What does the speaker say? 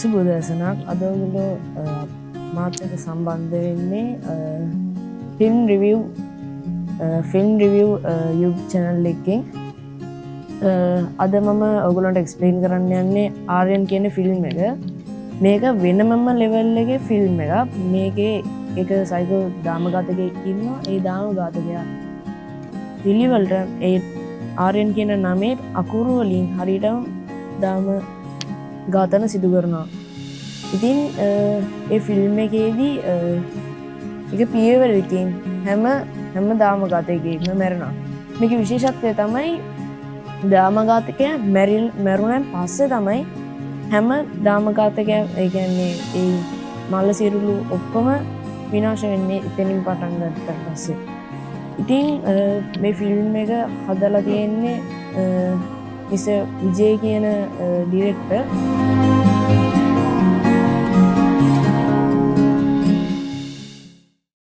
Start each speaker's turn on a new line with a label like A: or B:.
A: සුබ උදෑසනක්. අද ඔයගොල්ලෝ මාත් එක්ක සම්බන්ධ වෙන්නේ ෆිල්ම් රිවිව් YouTube channel එකකින්. අද මම ඔයගොල්ලන්ට එක්ස්ප්ලেইন කරන්න යන්නේ ආර්යන් කියන ෆිල්ම් එක. මේක වෙනමම ලෙවල් එකේ ෆිල්ම් එකක්. මේකේ එක සයිකෝ දාමඝාතකයෙක් ඉන්නවා. ඒ දාමඝාතකයා පිළිවෙලට ඒ ආර්යන් කියන නමේ අකුරු වලින් හරියටම දාම ඝාතන සිදු කරනවා. ඉතින් ඒ ෆිල්ම් එකේදී එක පියවරකින් හැම හැම දාමඝාතකයෙක්ම මැරෙනවා. මේකේ විශේෂත්වය තමයි දාමඝාතකයා මැරුණාන් පස්සේ තමයි හැම දාමඝාතකයා, ඒ කියන්නේ ඒ මල සිරුරු ඔක්කොම විනාශ වෙන්නේ එතනින් පටන් ගත්තට පස්සේ. ඉතින් මේ ෆිල්ම් එක හදලා තියෙන්නේ මිස්ටර් විජේ කියන ඩිරෙක්ටර්.